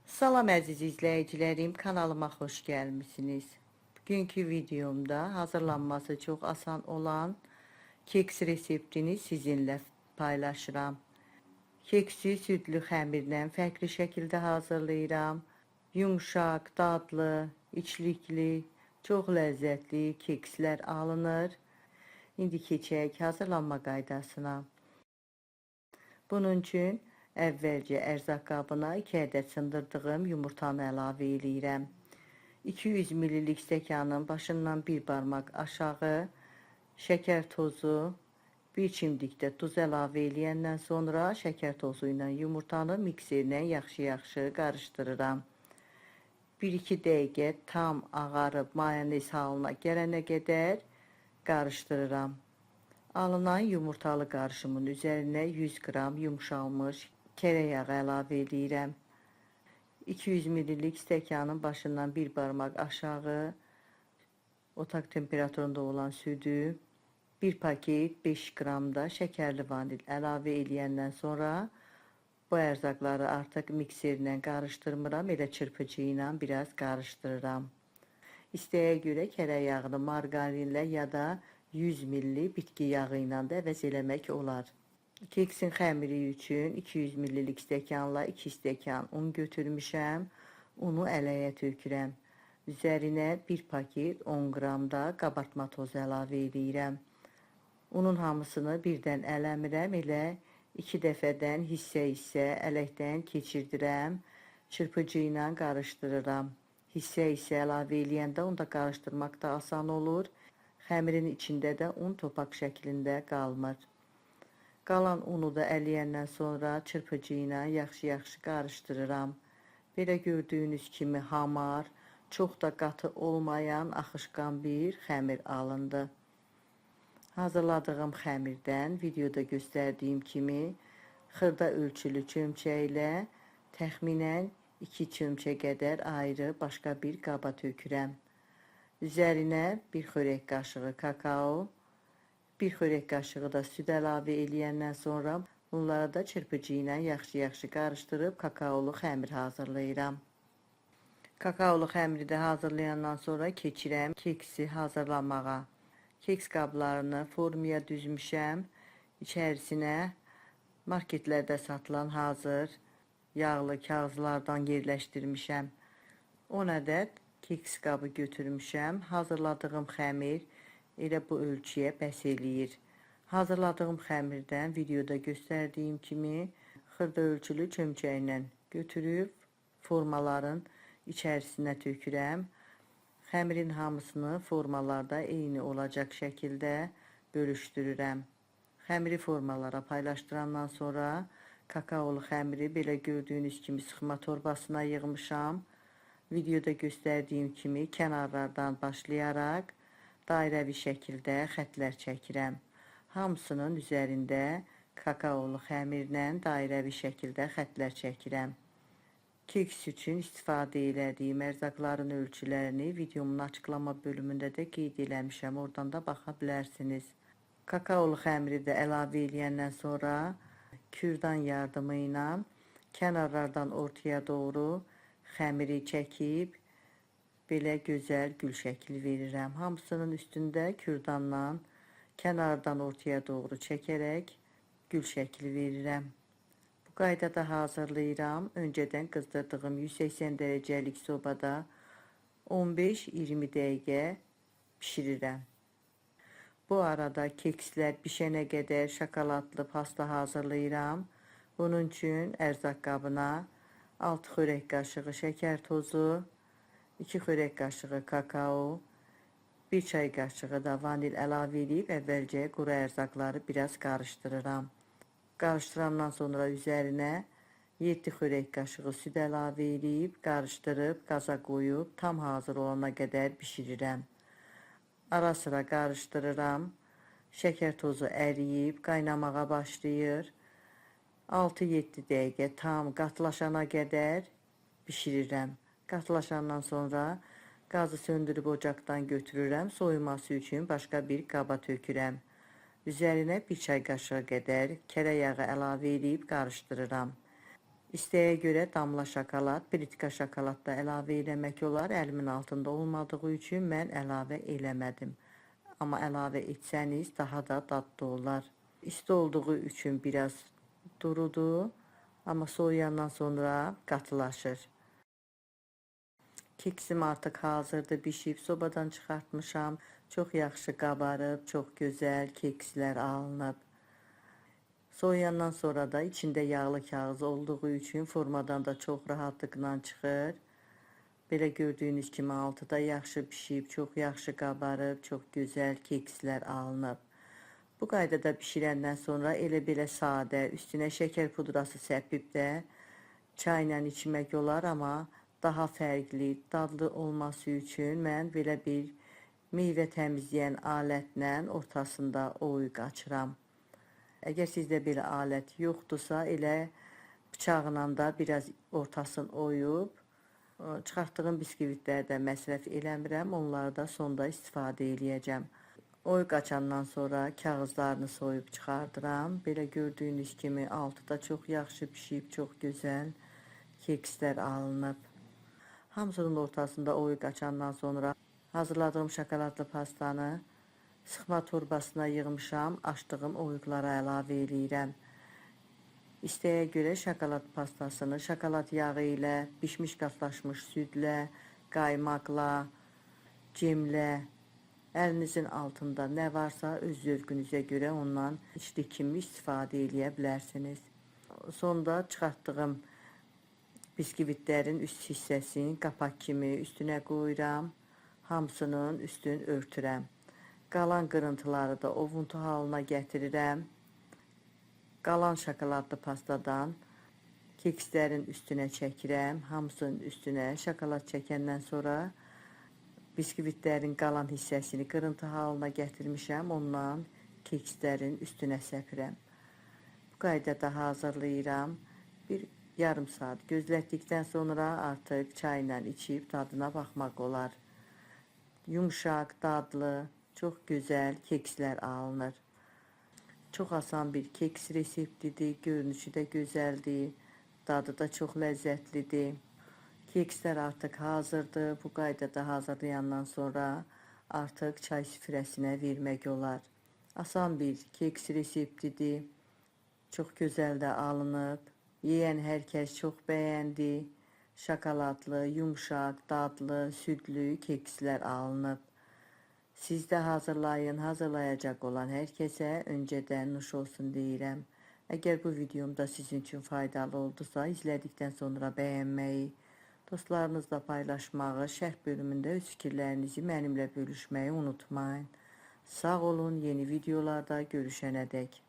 Salam əziz izləyicilərim, kanalıma xoş gəlmisiniz. Bugünkü videomda hazırlanması çox asan olan keks reseptini sizinlə paylaşıram. Keksi südlü xəmirlə fərqli şəkildə hazırlayıram. Yumşaq, dadlı, içlikli, çox ləzzətli kekslər alınır. İndi keçək hazırlanma qaydasına. Bunun üçün əvvəlcə ərzaq qabına 2 ədəd sındırdığım yumurtanı əlavə eləyirəm. 200 ml stəkanın başından bir barmaq aşağı şəkər tozu, bir çimdik də duz əlavə eləyəndən sonra şəkər tozu ilə yumurtanı mikserlə yaxşı-yaxşı qarışdırıram. 1-2 dəqiqə tam ağarıb mayonez halına gələnə qədər qarışdırıram. Alınan yumurtalı qarışımın üzərinə 100 qram yumşalmış kərə yağı əlavə eləyirəm. 200 ml stəkanın başından bir barmaq aşağı otaq temperaturunda olan südü, bir paket 5 qram da şəkərli vanil əlavə eləyəndən sonra bu ərzaqları artıq mikserlə qarışdırmıram, elə çırpıcı ilə biraz qarışdırıram. İstəyə görə kərə yağını marqarinlə ya da 100 ml bitki yağı ilə də əvəz eləmək olar. Keksin xəmiri üçün 200 ml stəkanla 2 stəkan un götürmüşəm. Unu ələyə tökürəm. Üzərinə bir paket 10 qram da qabartma tozu əlavə eləyirəm. Unun hamısını birdən ələmirəm, elə 2 dəfədən hissə-hissə ələkdən keçirdirəm. Çırpıcı ilə qarışdırıram. Hissə-hissə əlavə eləyəndə onu da qarışdırmaq da asan olur. Xəmirin içində də un topaq şəklində qalmır. Qalan unu da ələyəndən sonra çırpıcı ilə yaxşı-yaxşı qarışdırıram. Belə gördüyünüz kimi hamar, çox da qatı olmayan axışqan bir xəmir alındı. Hazırladığım xəmirdən videoda göstərdiyim kimi xırda ölçülü çömçəklə təxminən 2 çömçə qədər ayrı başqa bir qaba tökürəm. Üzərinə bir xörək qaşığı kakao, bir xörək qaşığı da süd əlavə eləyəndən sonra bunları da çırpıcı ilə yaxşı-yaxşı qarışdırıb kakaolu xəmir hazırlayıram. Kakaolu xəmiri də hazırlayandan sonra keçirəm keksi hazırlamağa. Keks qablarını formaya düzmüşəm. İçərisinə marketlərdə satılan hazır yağlı kağızlardan yerləşdirmişəm. 10 ədəd keks qabı götürmüşəm. Hazırladığım xəmir elə bu ölçüyə bəs eləyir. Hazırladığım xəmirdən videoda göstərdiyim kimi xırda ölçülü çömçəklə götürüb formaların içərisinə tökürəm. Xəmirin hamısını formalarda eyni olacaq şəkildə bölüşdürürəm. Xəmiri formalara paylaşdırandan sonra kakaolu xəmiri belə gördüyünüz kimi sıxma torbasına yığmışam. Videoda göstərdiyim kimi kənarlardan başlayaraq dairəvi şəkildə xətlər çəkirəm. Hamısının üzərində kakaolu xəmirlə dairəvi şəkildə xətlər çəkirəm. Keks üçün istifadə elədiyim ərzaqların ölçülərini videomun açıqlama bölümündə də qeyd eləmişəm. Oradan da baxa bilərsiniz. Kakaolu xəmiri də əlavə eləyəndən sonra kürdan yardımı ilə kənarlardan ortaya doğru xəmiri çəkib belə gözəl gül şəkli verirəm. Hamısının üstündə kürdanla kənardan ortaya doğru çəkərək gül şəkli verirəm. Bu qaydada hazırlayıram. Öncədən qızdırdığım 180 dərəcəlik sobada 15-20 dəqiqə bişirirəm. Bu arada kekslər bişənə qədər şokoladlı pasta hazırlayıram. Bunun üçün ərzaq qabına 6 xörək qaşığı şəkər tozu, 2 xörək qaşığı kakao, 1 çay qaşığı da vanil əlavə edib əvvəlcə quru ərzaqları biraz qarışdırıram. Qarışdırandan sonra üzərinə 7 xörək qaşığı süd əlavə edib, qarışdırıb, qaza qoyub tam hazır olana qədər bişirirəm. Ara sıra qarışdırıram. Şəkər tozu əriyib qaynamağa başlayır. 6-7 dəqiqə tam qatılaşana qədər bişirirəm. Qatılaşandan sonra qazı söndürüb ocaqdan götürürəm. Soyuması üçün başqa bir qaba tökürəm. Üzərinə bir çay qaşığı qədər kərə yağı əlavə edib qarışdırıram. İstəyə görə damla şokolad, plitka şokolad da əlavə eləmək olar. Əlimin altında olmadığı üçün mən əlavə eləmədim. Amma əlavə etsəniz daha da dadlı olar. İsti olduğu üçün biraz durudur, amma soğuyandan sonra qatılaşır. Keksim artıq hazırdır, bişib, sobadan çıxartmışam. Çox yaxşı qabarıb, çox gözəl kekslər alınıb. Soğuyandan sonra da içində yağlı kağız olduğu üçün formadan da çox rahatlıqla çıxır. Belə gördüyünüz kimi altı da yaxşı bişib, çox yaxşı qabarıb, çox gözəl kekslər alınıb. Bu qaydada bişirəndən sonra elə belə sadə, üstünə şəkər pudrası səpib də çayla içmək olar, amma daha fərqli, dadlı olması üçün mən belə bir meyvə təmizləyən alətlə ortasında oyuq açıram. Əgər sizdə belə alət yoxdursa, elə bıçaqla da biraz ortasını oyub, çıxartdığım biskvitləri də məsrəf eləmirəm, onları da sonda istifadə eləyəcəm. Oyuq açandan sonra kağızlarını soyub çıxardıram. Belə gördüyünüz kimi altı da çox yaxşı pişib, çox gözəl kekslər alınıb. Hamısının ortasında oyuq açandan sonra hazırladığım şokoladlı pastanı sıxma torbasına yığmışam, açdığım oyuqlara əlavə eləyirəm. İstəyə görə şokolad pastasını şokolad yağı ilə, bişmiş qatlaşmış südlə, qaymaqla, cemlə, əlinizin altında nə varsa öz zövqünüzə görə ondan içlik kimi istifadə eləyə bilərsiniz. Sonda çıxartdığım biskvitlərin üst hissəsini qapaq kimi üstünə qoyuram. Hamısının üstünü örtürəm. Qalan qırıntıları da ovuntu halına gətirirəm. Qalan şokoladlı pastadan kekslərin üstünə çəkirəm. Hamısının üstünə şokolad çəkəndən sonra biskvitlərin qalan hissəsini qırıntı halına gətirmişəm. Ondan kekslərin üstünə səpirəm. Bu qaydada hazırlayıram. Bir yarım saat gözlətdikdən sonra artıq çayla içib dadına baxmaq olar. Yumşaq, dadlı, çox gözəl kekslər alınır. Çox asan bir keks reseptidir. Görünüşü də gözəldir. Dadı da çox ləzzətlidir. Kekslər artıq hazırdır. Bu qaydada hazırlayandan sonra artıq çay süfrəsinə vermək olar. Asan bir keks reseptidir. Çox gözəl də alınıb. Yeyən hər kəs çox bəyəndi. Şokoladlı, yumşaq, dadlı, südlü kekslər alınıb. Siz də hazırlayın, hazırlayacaq olan hər kəsə öncədən nuş olsun deyirəm. Əgər bu videom da sizin üçün faydalı oldusa, izlədikdən sonra bəyənməyi, dostlarınızla paylaşmağı, şərh bölümündə öz fikirlərinizi mənimlə bölüşməyi unutmayın. Sağ olun, yeni videolarda görüşənə dək.